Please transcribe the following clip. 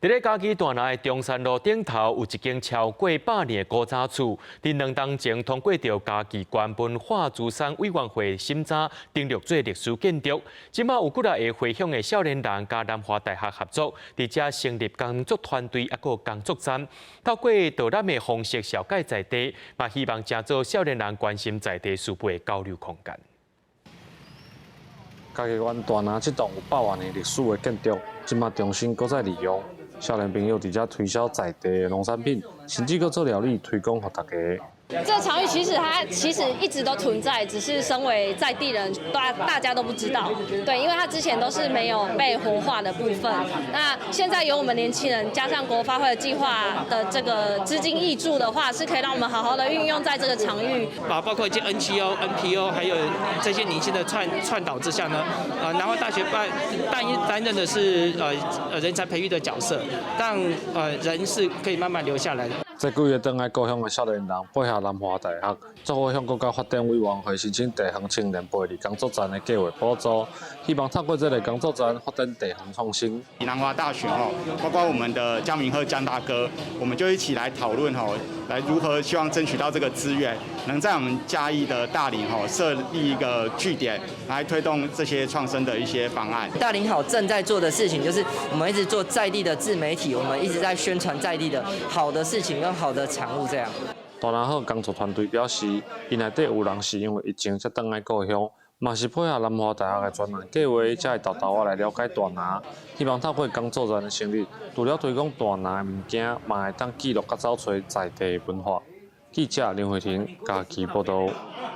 佇咧嘉義大林的中山路頂頭，有一間超過百年的古早厝。佇2冬前通過著嘉義縣文化資產委員會審查，登錄做歷史建築。這馬有幾若个回鄉的少年人佮南華大學合作，佇遮成立工作團隊，抑閣工作站，透過導覽的方式紹介在地，嘛希望成做少年人關心在地事務的交流空間。嘉義縣大林這棟有百外年歷史的建築，這馬重新閣再利用。少年朋友佇遮推銷在地的農產品，甚至閣做料理推廣予大家。這個場域其實它其實一直都存在，只是身為在地人，大家都不知道。對，因為它之前都是沒有被活化的部分。那現在由我們年輕人加上國發會的計劃的這個資金挹注的話，是可以讓我們好好的運用在這個場域。包括一些 NGO、NPO，還有這些年輕的倡導之下呢，南華大學擔任的是人才培育的角色，讓人是可以慢慢留下來的。這幾个轉來故鄉的少年人配合南華大學，做伙向國家發展委員會申請地方青年培力工作站的計劃補助，希望透過這个工作站發展地方創新。南華大學哦，包括我們的江明鶴江大哥，我們就一起來討論吼，來如何希望爭取到這個資源，能在我們嘉義的大林吼設立一個據點，來推動這些創生的一些方案。大林好正在做的事情，就是我們一直做在地的自媒體，我們一直在宣傳在地的好的事情跟好的產物，這樣。大林好工作團隊表示，𪜶內底有人是因為疫情才轉來故鄉，嘛是配合南華大學的專案計劃，才會沓沓仔來了解大林。希望透過工作站的成立，除了推廣大林的物件，嘛會當記錄佮找揣在地文化。記者林慧婷嘉義報導。